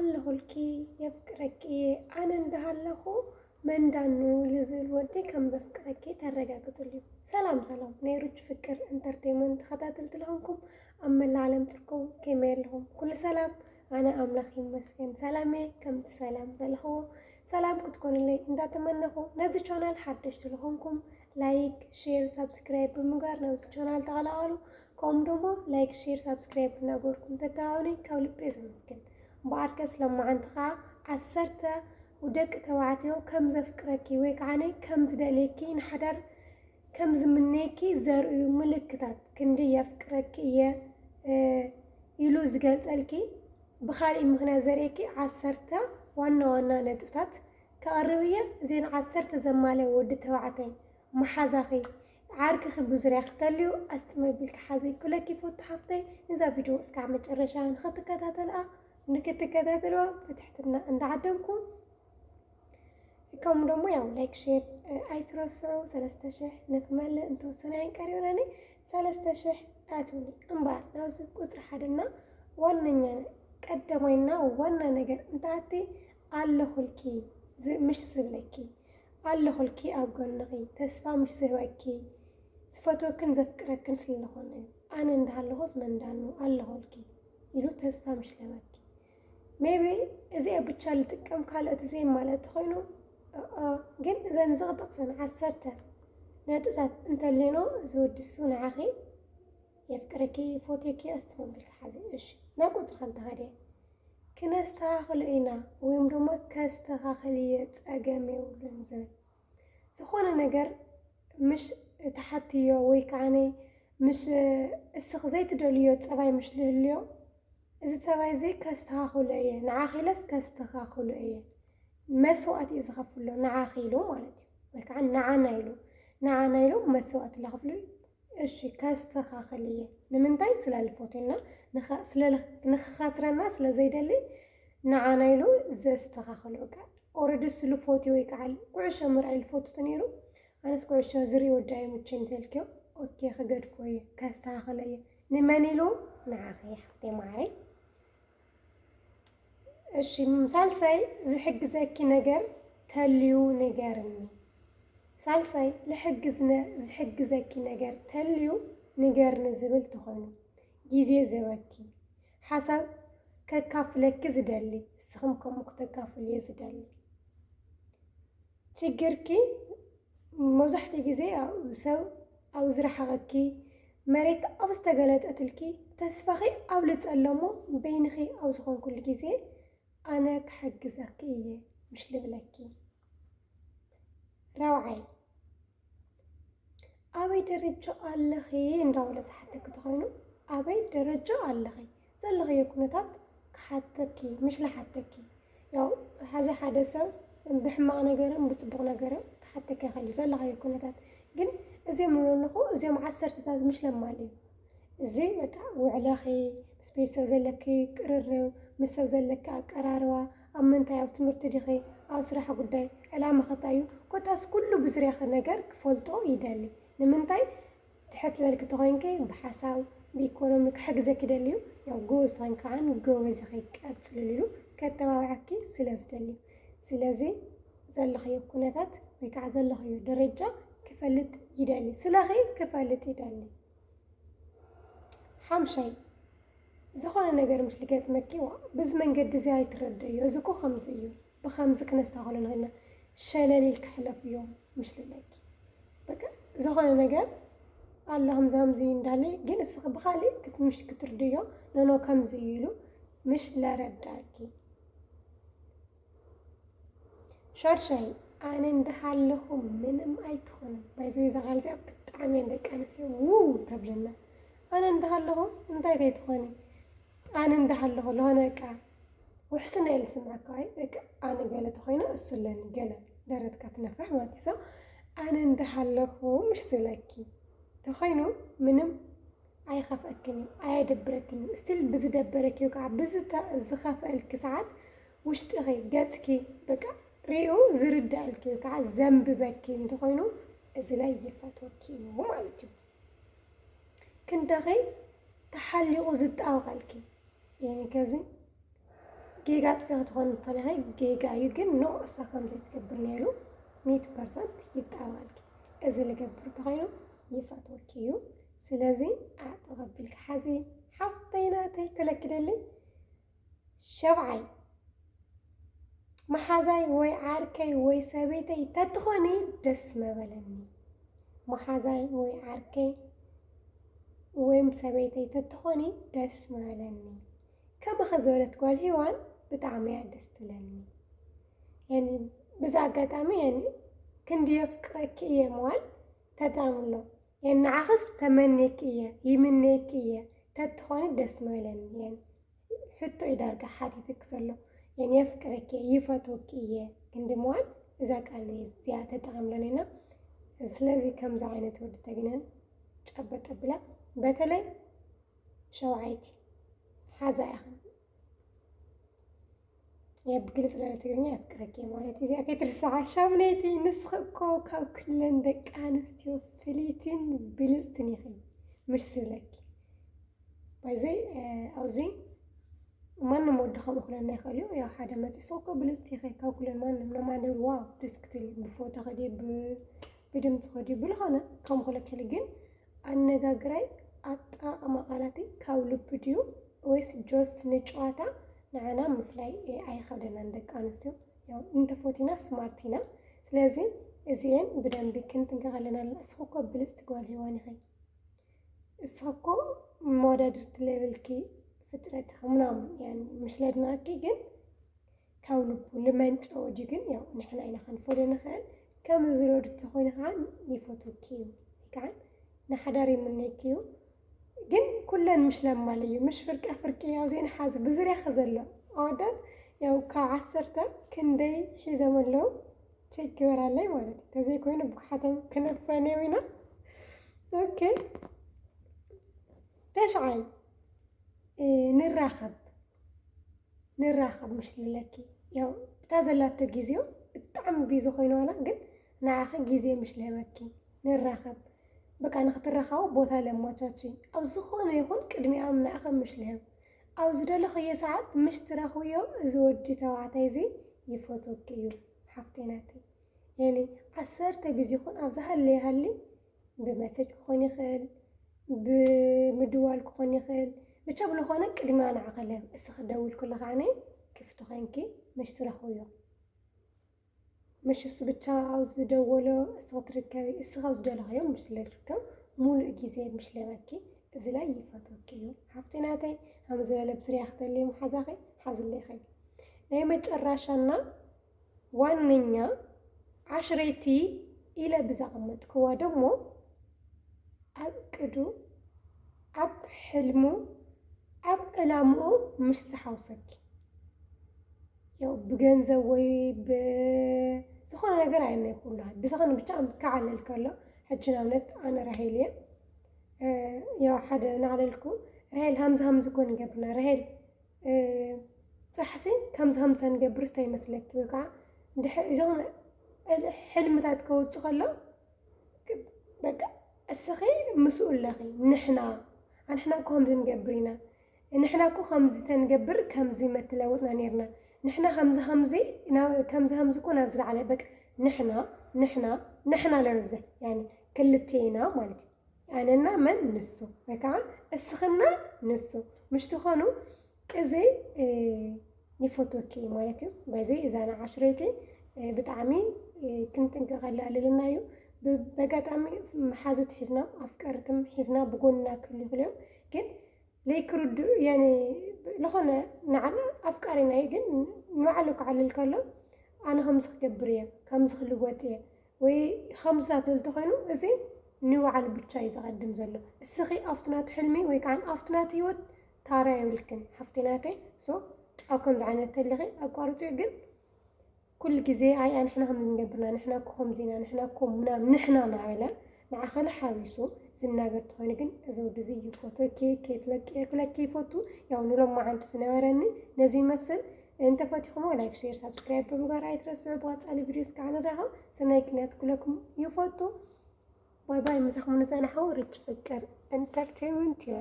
ኣለኹልኪ፣ የፍቅረኪ እየ፣ ኣነ እንዳሃለኹ መንዳኑ ልዝብል ወዲ ከም ዘፍቅረኪ ተረጋግጽሉ። ሰላም ሰላም ናይ ሩች ፍቅር ኢንተርቴንመንት ተኸታተልቲ ለኹምኩም ኣብ መላእ ዓለም ትርከቡ ከመይ ኣለኹም? ኩሉ ሰላም? ኣነ ኣምላኽ ይመስገን ሰላም እየ። ከምቲ ሰላም ዘለኽዎ ሰላም ክትኮኑለይ እንዳተመነኹ፣ ነዚ ቻናል ሓደሽቲ ለኹምኩም ላይክ፣ ሼር፣ ሳብስክራይብ ብምግባር ናብዚ ቻናል ተቐላቐሉ። ከምኡ ደሞ ላይክ፣ ሼር፣ ሳብስክራይብ እናገበርኩም ተተባብዑኒ ካብ ልቢ እየ ዘመስግን። እምበኣርከስ ሎማዓንቲ ኸዓ ዓሰርተ ደቂ ተባዕትዮ ከም ዘፍቅረኪ ወይ ከዓ ከም ዝደልየኪ ንሓዳር ከም ዝምነየኪ ዘርእዩ ምልክታት ክንዲ የፍቅረኪ እየ ኢሉ ዝገልጸልኪ ብኻሊእ ምኽንያት ዘርእየኪ ዓሰርተ ዋና ዋና ነጥብታት ከቕርብ እየ። እዘን ዓሰርተ ዘማልያ ወዲ ተባዕታይ መሓዛኺ ዓርክኺ ብዙርያ ክተልዩ ኣስጥመ ቢልኪ ሓዘይ ኩለኪ ፎቶ ሓፍተይ። ነዛ ቪድዮ እስካብ መጨረሻ ንኽትከታተልኣ ንክትከታተልዋ ብትሕትና እንዳዓደምኩ ከምኡ ደሞ ያው ላይክ ሼር ኣይትረስዑ። ሰለስተ ሽሕ ንክመልእ እንተወሰነ ኣይንቀሪብናኒ ሰለስተ ሽሕ ኣትውኒ እምበኣር ናብዚ ቁፅሪ ሓደና ዋነኛ ቀደማይና ዋና ነገር እንተኣቲ ኣለኹልኪ ምሽ ዝብለኪ ኣለኹልኪ ኣብ ጎንኺ ተስፋ ምሽ ዝህበኪ ዝፈትወክን ዘፍቅረክን ስለዝኾነ እዩ። ኣነ እንዳሃለኹስ መንዳኑ ኣለኹልኪ ኢሉ ተስፋ ምሽ ለበኪ ሜቢ እዚኣ ብቻ ልጥቀም ካልኦት እዘይ ማለት ተኾይኑ ግን እዘን ዝቕጠቕሰን ዓሰርተ ነጥብታት እንተሌኖ ዝወድሱ ንዓኺ የፍቅረኪ ፎቴኪ ኣስተመብልካ ሓዚ እሺ ናብ ቁፅሪ ከልተ ሃዲያ ክነስተኻኽሎ ኢና ወይም ደሞ ከስተኻኽል እየ ጸገም የብሉን ዝብል ዝኾነ ነገር ምሽ ተሓትዮ ወይ ከዓ ምሽ እስኽ ዘይትደልዮ ፀባይ ምሽ ልህልዮ እዚ ፀባይ እዚ ከስተኻኽሎ እየ ንዓኺ ኢለስ ከስተኻኽሎ እየ መስዋእቲ እዩ ዝኸፍሎ ንዓኺ ኢሉ ማለት እዩ ወይ ከዓ ንዓና ኢሉ ንዓና ኢሉ መስዋእቲ ለኸፍሎ እዩ እሺ ከስተኻኽል እየ ንምንታይ ስለ ልፎቴና ንኸኻስረና ስለ ዘይደሊ ንዓና ኢሉ ዘስተኻኽሎ እካ ኦረዲ ስሉ ፎቲ ወይ ከዓ ኩዕሾ ምርኣይ ልፎቱ ተነይሩ ኣነስ ኩዕሾ ዝርኢ ወዲ ኣይምችን ተልክዮ ኦኬ ክገድፎ እየ ከስተኻኽሎ እየ ንመን ኢሉ ንዓኺ ሓፍተይ ማዓረይ እሺ ሳልሳይ ዝሕግዘኪ ነገር ተልዩ ንገርኒ ሳልሳይ ልሕግዝነ ዝሕግዘኪ ነገር ተልዩ ንገርኒ ዝብል ተኾይኑ ግዜ ዘበኪ ሓሳብ ከካፍለኪ ዝደሊ እስኽም ከምኡ ክተካፍልዮ ዝደሊ ችግርኪ መብዛሕትኡ ግዜ ሰብ ኣብ ዝረሓቐኪ መሬት ኣብ ዝተገለጠትልኪ ተስፋኺ ኣብ ልፀሎ እሞ በይንኺ ኣብ ዝኾንኩሉ ግዜ ኣነ ክሕግዘኪ እየ ምሽ ልብለኪ ራብዓይ ኣበይ ደረጃ ኣለኺ እንዳበለ ዝሓተኪ ተኾይኑ ኣበይ ደረጃ ኣለኺ ዘለኽዮ ኩነታት ክሓተኪ ምሽ ልሓተኪ ያው ሓዚ ሓደ ሰብ ብሕማቕ ነገርን ብፅቡቕ ነገርን ክሓተኪ ይኽእል እዩ ዘለኽዮ ኩነታት ግን እዚኦም ንብሎ ኣለኹ እዚኦም ዓሰርተታት ምሽ ለማልዩ እዚ በቃ ውዕለኺ ምስ ቤተሰብ ዘለኪ ቅርርብ ምስ ሰብ ዘለኪ ኣቀራርባ ኣብ ምንታይ ኣብ ትምህርቲ ዲኺ ኣብ ስራሕ ጉዳይ ዕላማኺ እንታይ እዩ ኮታስ ኩሉ ብዝርያኺ ነገር ክፈልጦ ይደሊ ንምንታይ ትሕት ዝበልኪ ተኾይንኪ ብሓሳብ ብኢኮኖሚ ክሕግዘኪ ደሊ እዩ ያው ጎበዝ ተኾይንኪ ከዓ ጎበዝ ኢኺ ቀፅልሉ ኢሉ ከተባብዐኪ ስለ ዝደሊ እዩ ስለዚ ዘለኽዮ ኩነታት ወይ ከዓ ዘለኽዮ ደረጃ ክፈልጥ ይደሊ ስለኺ ክፈልጥ ይደሊ ሓምሻይ ዝኾነ ነገር ምስ ልገጥመኪ ዋ ብዚ መንገዲ እዚ ኣይትረደዮ እዚ እኮ ከምዚ እዩ ብከምዚ ክነስተኻኽሎ ንኽእልና ሸለል ኢልኪ ሕለፍዮ ምሽ ልለኪ በቃ ዝኾነ ነገር ኣሎ ከምዚ ከምዚ እንዳለ ግን እስኺ ብኻሊእ ክትምሽ ክትርድዮ ኖኖ ከምዚ እዩ ኢሉ ምሽ ለረዳኪ ሻድሻይ ኣነ እንዳሃለኹ ምንም ኣይትኾንን ባይዘ እዛ ቃል እዚኣ ብጣዕሚ እየን ደቂ ኣንስትዮ ውው ተብለና ኣነ እንዳሃለኹ እንታይ ከይትኾኒ ኣነ እንዳሃለኹ ለሆነ እቃ ውሕስና ኢለ ስምዐካ ኣይ በቃ ኣነ ገለ ተኾይነ እሱ ኣለኒ ገለ ደረትካ ትነፍሕ ማለት እዩ ኣነ እንዳሃለኹ ምሽ ዝብለኪ ተኾይኑ ምንም ኣይኸፍአክን እዩ ኣየደብረክን እዩ ስቲል ብዝደበረኪ እዩ ከዓ ብዝኸፍአልኪ ሰዓት ውሽጥኺ ገፅኪ በቃ ሪኡ ዝርዳእልኪ ወይ ከዓ ዘንብበኪ እንተኾይኑ እዚ ላይ ይፈትወኪ እዩ ማለት እዩ ክንደኺ ተሓሊቑ ዝጣበቐልኪ የኒ ከዚ ጌጋ ጥፊ ክትኾን እንተለኸ ጌጋ እዩ፣ ግን ኖ እሳ ከም ዘይትገብር ነይሩ ሚእቲ ፐርሰንት ይጣባልኪ። እዚ ልገብር እንተኾይኑ ይፈትወኪ እዩ። ስለዚ ኣዕጥቕ ኣቢልኪ ሓዚ ሓፍተይ ናተይ ክለኪ ደሊ። ሸብዓይ፣ መሓዛይ ወይ ዓርከይ ወይ ሰበይተይ ተትኾኒ ደስ መበለኒ። መሓዛይ ወይ ዓርከይ ወይም ሰበይተይ ተትኾኒ ደስ መበለኒ። ከማኸ ዝበለት ጓል ሄዋን ብጣዕሚ እያ ደስ ትለኒ። ያኒ ብዛ ኣጋጣሚ ያኒ ክንዲ የፍቅረኪ እየ ምባል ተጠቕምሎ። ያኒ ንዓኽስ ተመኔኪ እየ፣ ይምነየኪ እየ፣ ተትኾኒ ደስ ምበለኒ። ያኒ ሕቶ እዩ ዳርጋ ሓቲትክ ዘሎ። ያኒ የፍቅረኪ እየ፣ ይፈትወኪ እየ ክንዲ ምባል እዛ ቃል እዚኣ ተጠቐምሎን ኢና። ስለዚ ከምዚ ዓይነት ወዲ ተግነን ጨበጥ ኣብላ። በተለይ ሸውዓይቲ ሓዛ ኢኽን። ያ ብግልጽ ዝበለ ትግርኛ የፍቅረኪ ማለት እዩ። እዚኣ ከይትርስዓ። ሻምነይቲ ንስኺ እኮ ካብ ኩለን ደቂ ኣንስትዮ ፍልይትን ብልጽትን ኢኺ ምሽ ዝብለኪ። ባይዘይ ኣብዚ ማንም ወዲ ከምኡ ክለና ይኽእል እዩ። ያው ሓደ መፂ ንስኺ እኮ ብልጽቲ ኢኺ ካብ ኩለን ማንም ነው ማለት ዋው ደስ ክትብል ብፎቶ ከዲ ብድምፂ ከዲ ብልኾነ ከም ክለክል ግን ኣነጋግራይ ኣጠቃቅማ ቃላተይ ካብ ልቢ ድዩ ወይስ ጆስት ንጨዋታ ንዓና ምፍላይ ኣይኸብደናን ደቂ ኣንስትዮ። ያው እንተፎቲና ስማርት ኢና። ስለዚ እዚኤን ብደንቢ ክንጥንቀቅ ኣለና። እስኺ እኮ ብልጽቲ ጓል ሄዋን ኢኺ። እስኺ እኮ መወዳድርቲ ለብልኪ ፍጥረት ኢኺ ምናምን ያኒ ምሽ ለድናቂ ግን ካብ ልቡ ልመንጨ ወዲ ግን ያው ንሕና ኢና ክንፈልዮ ንኽእል። ከም ዝረድቲ ኮይኑ ከዓ ይፈትወኪ እዩ ወይ ከዓ ንሓዳር ይምነየኪ እዩ። ግን ኩለን ምሽ ለማል እዩ ምሽ ፍርቂ ፍርቂ ያው ዜን ሓዚ ብዝርያኸ ዘሎ ኣወዳት ያው ካብ ዓሰርተ ክንደይ ሒዞም ኣለዉ ቸክ ይበራለይ ማለት እዩ። ተዘይኮይኑ ብኩሓቶም ክነፈንዮም ኢና። ኦኬ ተሽዓይ ንራኸብ ንራኸብ ምሽ ልለኪ ያው ብታ ዘላቶ ግዜዮ ብጣዕሚ ቢዚ ኮይኑ ዋላ ግን ንዓኺ ግዜ ምሽ ልህበኪ ንራኸብ። በቃ ንክትራኸቡ ቦታ ለማቻች ኣብ ዝኾነ ይኹን ቅድሚኣ ንዓኺ ምሽ ልህብ። ኣብ ዝደለኽዮ ሰዓት ምሽ ትረኽብዮ እዚ ወዲ ተባዕታይ እዚ ይፈትወኪ እዩ ሓፍተይ ናተይ። ያኒ ዓሰርተ ቢዚ ይኹን ኣብ ዝሃለየ ሃሊ ብመሰጅ ክኾን ይኽእል፣ ብምድዋል ክኾን ይኽእል። ብቻ ብለኾነ ቅድሚያ ንዓኸለ እስኺ ደውል ኩለ ከዓነ ክፍቲ ኮይንኪ ምሽ ትረኽብዮ። ምሽ እሱ ብቻ ኣብ ዝደወሎ እስኺ ትርከቢ፣ እስኺ ኣብ ዝደለኽዮ ምሽ ስለትርከብ ሙሉእ ግዜ ምሽ ለበኪ እዚ ላይ ይፈትወኪ እዩ። ሓፍቲ ናተይ ሃም ዝበለ ብስርያ ክተልይ መሓዛኺ ሓዝለይኺ። ናይ መጨረሻና ዋነኛ ዓሽረይቲ ኢለ ብዛቐመጥክዋ ደሞ ኣብ ቅዱ ኣብ ሕልሙ ኣብ ዕላምኡ ምስ ዝሓውሰኪ ያው ብገንዘብ ወይ ብዝኾነ ነገር ኣይነይኩላ ብዝኾነ ብቻ ክዓለል ከሎ ሕጂ ናብነት ኣነ ራሄል እየ። ያው ሓደ ናዕለልኩ ራሄል ሃምዚ ሃምዚ ኮን ገብርና ራሄል ጻሕሲ ከምዚ ከምዚ ንገብር ስታይ መስለኪ ወይ ከዓ ዝኾነ ሕልምታት ከውፅ ከሎ በቃ እስኺ ምስኡ ኣለኺ። ንሕና ኣንሕና እኮ ከምዚ ንገብር ኢና። ንሕና እኮ ከምዚ ተንገብር ከምዚ መትለወጥና ነርና። ንሕና ከምዚ ከምዚ ከምዚ ከምዚ እኮ ናብ ዝለዓለ በቃ ንሕና ንሕና ንሕና ለበዘ ያኒ ክልቴና ማለት እዩ። ኣነና መን ንሱ ወይ ከዓ እስኽና ንሱ ምሽ ትኾኑ እዚ ይፈትወኪ ማለት እዩ። ባይዘይ እዛ ንዓሽረይቲ ብጣዕሚ ክንጥንቀቀላ ኣለና እዩ። በጋጣሚ መሓዙት ሒዝና ኣፍቀርትም ሒዝና ብጎንና ክህሉ ይኽእሉ እዮም። ግን ለይክርድኡ ያኒ ዝኾነ ንዓና ኣፍቃሪና እዩ ግን ንባዕሉ ክዓልል ከሎ ኣነ ከምዚ ክገብር እየ ከምዚ ክልወጥ እየ ወይ ከምዚ ዝኣተል ተኾይኑ እዚ ንባዕሉ ብቻ እዩ ዘቐድም ዘሎ። እስኺ ኣብቲ ናቱ ሕልሚ ወይ ከዓ ኣብቲ ናቱ ህይወት ታራ የብልክን ሓፍቲ ናተይ። ሶ ኣብ ከምዚ ዓይነት ተለኺ ኣቋርፅዮ። ግን ኩሉ ግዜ ኣይ ኣንሕና ከም ዝንገብርና ንሕና እኮ ከምዚና ንሕና እኮ ምናምን ንሕና እናበለ ንዓኸለ ሓዊሱ ዝናገር ተኾይኑ ግን እዚ ወዲ እዚ ይፈትወኪ ከይትለቂ ክለኪ ይፈቱ። ያው ንሎም መዓንቲ ዝነበረኒ ነዚ ይመስል። እንተፈቲኹሞ ላይክ ሼር ሳብስክራይብ ብምግባር ኣይትረስዑ። ብቐፃሊ ቪድዮ እስካዕ ንራኸብ። ሰናይ ቅንያት ኩለኩም ይፈቱ። ባይ ባይ። ምሳኹም ንፀናሕው ርች ፍቅር ኢንተርቴንመንት እየ።